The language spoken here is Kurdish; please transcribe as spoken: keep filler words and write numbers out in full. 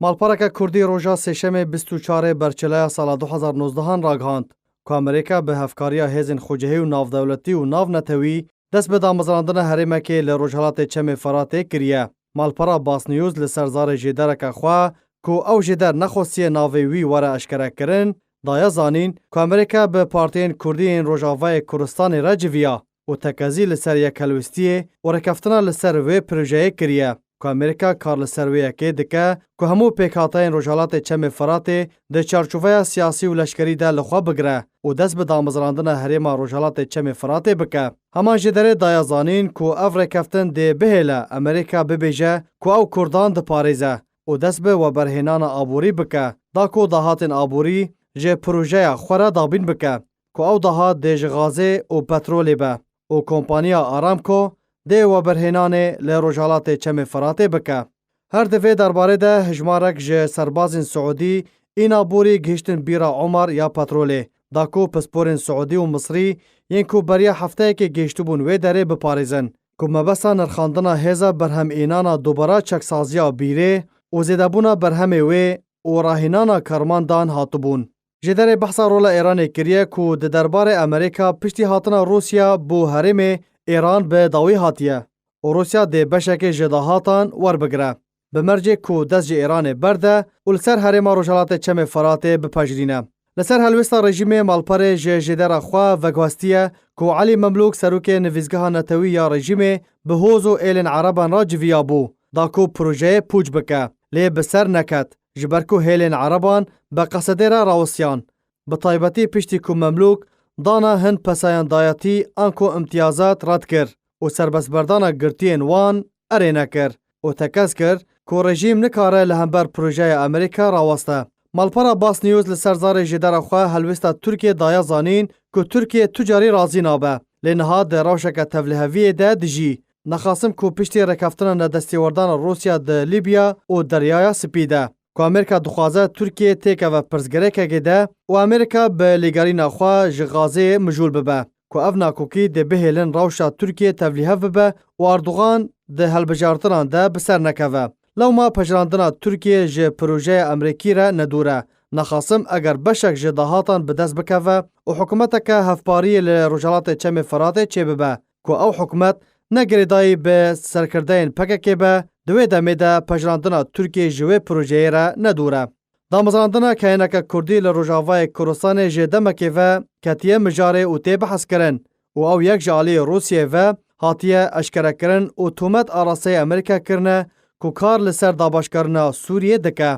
Malpereke Kurdî roja Sêşemê bîst û çarê Berçilaya sala du hezar nozdehan ragihand ku Amerîka bi hevkariya hêzên xwecihî û navdewletî û navnetewî dest bi damezrandina herêmekê li rojhelatê Çemê Firatê kiriye. Malpera Basnews li ser zarê jêdereke xwe ku ew jêder nexwestiye navê wî were eşkerekirin, daye zanîn ku Amerîka bi partiyên Kurdî yên Rojavayê Kurdistanê re civiya û tekezî li ser yekhelwestiyê û rêkeftina li ser wê projeyê kiriye, ku Amerîka kar li ser wê yekê dike ku hemû pêkhateyên Rojhelatê Çemê Firatê di çarçoveya siyasî û leşkerî de li xwe bigire û dest bi damezrandina herêma Rojhelatê Çemê Firatê bike. Heman jêderê daye zanîn ku ev rêkeftin dê bihêle Amerîka bibêje ku ew Kurdan diparêze û dest bi weberhênana aborî bike, da ku dahatên aborî ji projeya xwe re dabîn bike, ku ew dahat dê ji gazê û petrolê be û kompaniya Aramco dê weberhênanê li Rojhelatê Çemê Firatê bike. Her di vê derbarê de hijmarek ji serbazên Siûdî îna borî gihiştin bîra Omar ya petrolê, da ku pisporên Siûdî û Misrî yên ku beriya hefteyekê gihiştibûn wê derê biparêzin, ku mebesta nirxandina hêza berhemînana dubara çeksaziya bîrê û zêdebûna berhemê wê û rahînana karmandan hatibûn. Jêderê behsa rola Îranê kiriye ku di derbarê Amerîka piştî hatina Rûsya bo herêmê Îran bi dawî hatiye û Rûsya dê beşekê ji dahatan werbigire, bi mercê ku dest ji Îranê berde û li ser herêma Rojhelatê Çemê Firatê bipejirîne. Li ser helwêsta rejîmê Malperê ji jêdera xwe veguhestiye ku Elî Memlûk, serokê nivîsgeha netewî ya rejîmê, bi hoz û êlên Ereban re civiyabû, da ku projeyê pûç bike, lê bi ser neket, ji ber ku hêlên Ereban bi qesedê re rawistiyan. Bi taybetî piştî ku Memlûk dana hin pesayandayetî anku imtiyazat red kir û serbestberdana girtiyên wan erê nekir û tekez kir ku rejîm nikare li hember projeya Amerîka raweste. Malpera Basnews li ser zarê jêdera xwe helwêsta Tirkiyê daye zanîn ku Tirkiye tu carî razî nabe, lê niha di rewşeke tevliheviyê de dijî. Nexasim ku piştî rêkeftina nedestêwerdana Rûsya di Lîbya û Deryaya Spî de, ku Amerîka dixwaze Tirkiye têkeve pirsgirêkekê de û Amerîka bi lêgerîna xwe ji Gazeyê mijûl bibe, ku ev nakokî dê bihêlin rewşa Tirkiye tevlîhev bibe û Erdogan di hilbijartinan de bi ser nekeve. Lewma pejirandina Tirkiye ji projeya Amerîkî re nedûr e. Nexasim eger beşek ji dahatan bi dest bikeve û hikûmeteke hevpariyê li Rojhelatê Çemê Firatê çêbibe, ku ew hikûmet ne girêdayî bi serkirdeyên P K K be, di wê demê de pejirandina Tirkiyê ji wê projeyê re nedûr e. Damezrandina keyêneke Kurdî li Rojavayê Kurdistanê ji demekê ve ketiye mijarê û tê bihezkirin û ew yek ji aliyê Rûsiyê ve hatiye eşkerekirin û tohmet arasteyê Amerîka kirine ku kar li ser dabeşkirina Sûriyê dike.